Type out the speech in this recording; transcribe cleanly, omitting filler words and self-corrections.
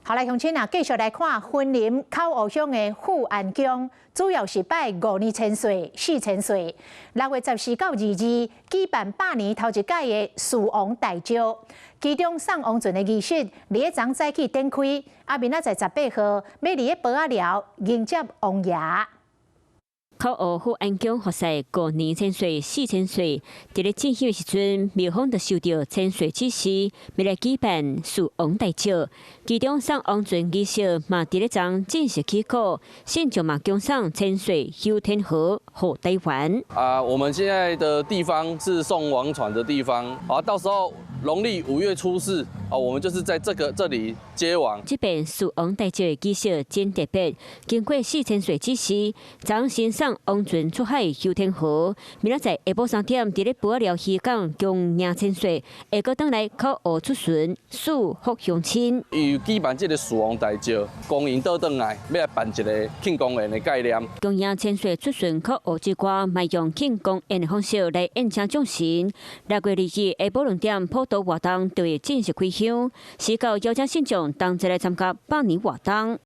好來，鄉親啊，繼續來看雲林口湖鄉的富安宮，主要是拜五年千歲、四千歲。6月14到22，舉辦百年頭一擺的祀王大醮，其中送王船的儀式，禮拜昨早起展開，啊，明仔載18號，欲佇咧埔仔寮迎接王爺。口湖富安宮發誓五年千歲、四千歲，佇咧進行的時陣，廟方就收著千歲指示，欲來舉辦祀王大醮，其中送王船儀式嘛，佇咧昨正式起鼓，信眾嘛恭送千歲游天河予台灣。啊，我們現在的地方是送王船的地方，啊，到時候農曆5月初4，啊，我們就是在這個這裡接王。這遍祀王大醮的儀式真特別，經過四千歲指示，昨先送王船出海遊天河，明仔載下晡3點，佇咧埔仔寮漁港恭迎千歲，會閣轉來口湖出巡，賜福鄉親。伊舉辦這个祀王大醮，光榮倒轉來，欲來辦一个慶功宴的概念。恭迎千歲出巡口湖之外，嘛用慶功宴的方式來宴請眾神。6月22下晡2點，普渡活動就會正式開香，時到邀請信眾同齊來參加百年活動。